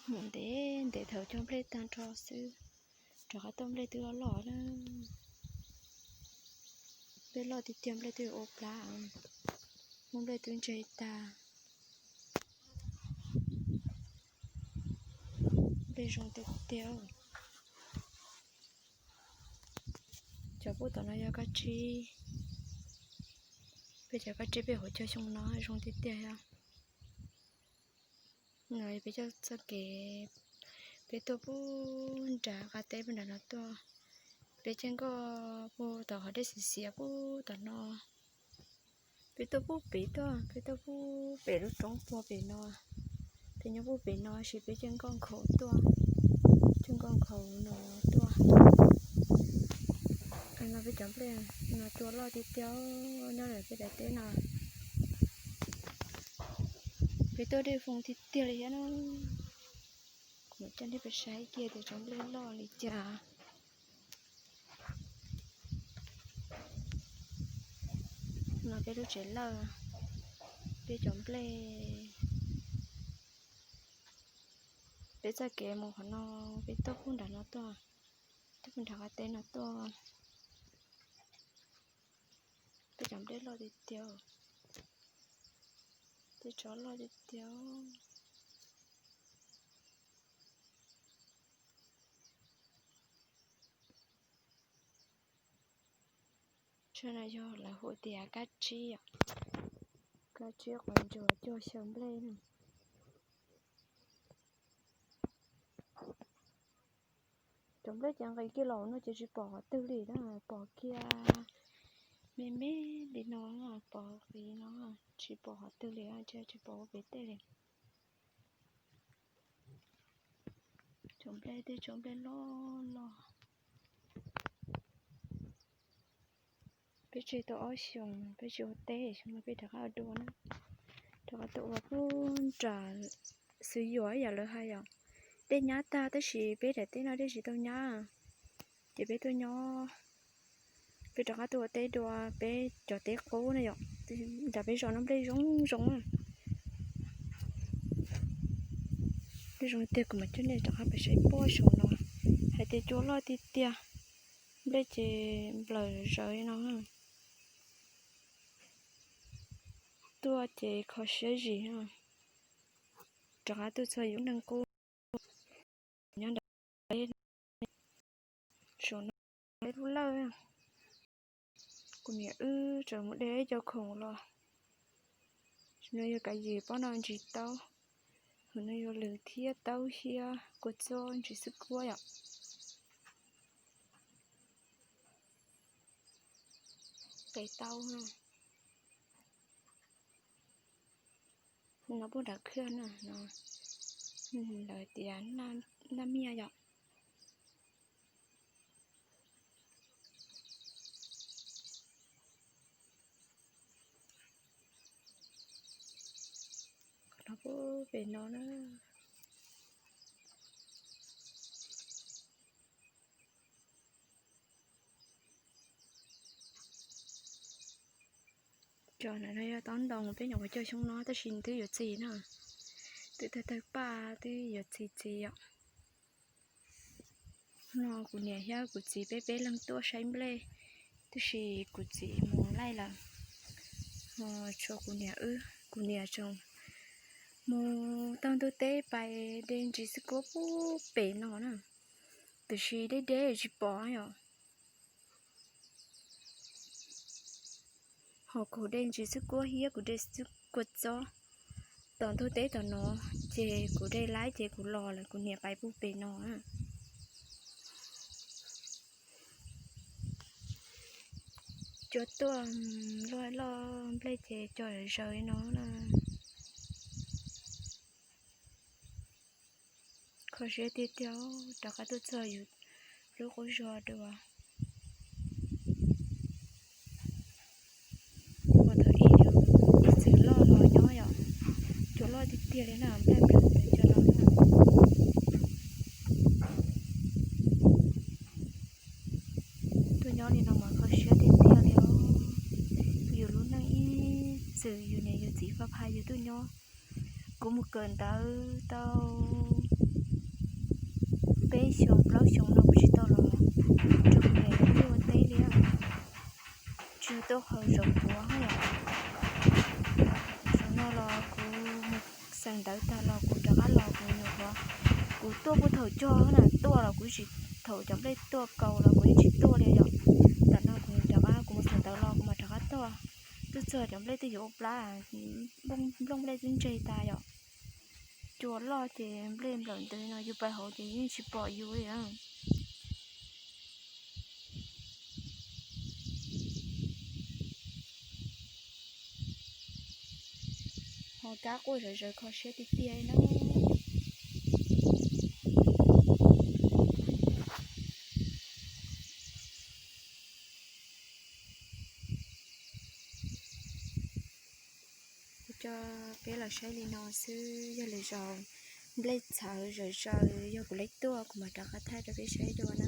Mus ntev ntev thaum cog nplej tag nrho xwb, rov qab tuaj nplej twb loj loj na. Nplej loj tiag tiag, nplej twb ua plab, muaj nplej twb ntseg tag. Nplej zoo tiag tiag. Cov pub tom no yog kab tsib. Peb cov kab tsib peb hauv caug xyoo no zoo tiag tiag os. No peb coj txoj kev, peb tuaj pub nram qab teb pub nram no tuaj. Peb caij nkoj pub tom hav dej xiav xiav pub tom no. Peb tuaj pub pem tuaj, peb tuaj pub pem lub roob puag pem no. Peb nyob pub pem no sis peb caij nkoj nkhaus tuaj, caij nkoj nkhaus no tuaj. No peb cov nplej no cua loj tiag tiag nyob ntawm peb daim teb no. Peb tuaj dej foo tiag tiag li thiab na. Kuv mam coj nej pais saib kiag tias cov nplej loj li cas. No peb lub tsev lawj, peb cov nplej. Peb txoj kev mus qhov no, peb tuaj pub nram no tuaj, tuaj pub nram qab teb no tuaj. Peb cov nplej loj tiag tiag, tej tsob loj tiag tiag. Tsam no yog lawv hu tias kab tsib os, kab tsib qhov ntsuas cog xyaw nplej na. Cov nplej ces nqis kiag los no ces tsis pom qhov twg li na, pom kiag me me li no, pom li no, tsis pom qhov twg li, tsis pom ua pem tej li. Cov nplej tej tsob nplej loj loj. Peb tseg tau ob xyoos peb tsis ua teb, xyoo no peb rov qab ua dua na. Rov qab tuaj ua pub nram Xwm Yuam ib yam lawv hais yom. Dej nyab tag tab sis peb daim teb no dej tsis tau nyab, ces peb tuaj nyob, peb rov qab tuaj ua teb dua peb cov teb qub na yom. Nram peb zos no nplej zoo zoo na. Nplej zoo tiag, kuv mam coj nej rov qab pais saib puag saum no, hais tias cua loj tiag tiag. Nplej ces nplawm zawv li no. Tuaj ces kho siab zis. Rov qab tuaj txog yus neej qub nyob nram saum no, lub lawj. Kuv niam wb tseem mus de ib co khoom los. No yog kav yim pob no ntsis taub, hwm no yog lws thiab taub thiab kua txob ntsis xwb kuab yom. Qe taub na. No pub nram khwj na no, lawv tias naj miaj yom. Qhov no pub pem no na. Cov no yog taub ntoo peb nyuam qhuav cog xyoo no tab sis twb yuav txi na, twb tawg tawg paj twb yuav txi txiv yom. No kuv niam thiab kuv txiv peb peb leeg tuaj saib nplej, tab sis kuv txiv mus laij lawm. Tshuav kuv niam wb, kuv niam tseem mus taug ntug teb pais de ntsis xwb kuab pub pem no na, tiam sis deb deb tsis pom yom. Ho kuv de ntsis xwb kuab thiab kuv de xwb kua txob tom ntug teb tom no, ces kuv de laib ces kuv los lawm, kuv niam pais pub pem no. Cua tuaj loj loj nplej ces cua zaws li no na. Kho siab tiag tiag, rov qab tuaj txog yus lub qub zog dua. Ua thaum ub yus ib txwm loj los nyob yom, cua loj tiag tiag li na, nplej nplawm cua no na. Tuaj nyob li no mas kho siab tiag tiag li os. Yus lub neej ib txwm yus niam yus txiv pha pha yus tuaj nyob. Kuv mus kawm ntawv tau peb xyoos plaub xyoos no kuv tsis tau los rau kuv niam ua liaj ua teb li. Tsis tuaj qhov zaum puav yom. Zaum no los kuv mus xeem ntawv tag los kuv rov qab los kuv nyuam qhuav, kuv tuaj puag thaum cog na, tuaj los kuv tsis, thaum cov nplej tuaj kaus los kuv yeej tsis tuaj li yom. Tam no kuv rov qab, kuv mus xeem ntawv los kuv mam rov qab tuaj. Tuaj txog cov nplej twb yuav ua plab, nplooj nplej twb ntseg tas yom. Cua loj ces nplej nplawm ntws no yus pais hauv ces yeej tsis pom yus li na. Ho kab quaj zawv zawv kho siab tiag tiag na. Kuv coj peb los saib li no xwb, yog lwm zaus nplej txhawv zawv zawv yog kuv lej tuaj kuv mam rov qab thaij rau peb saib dua na.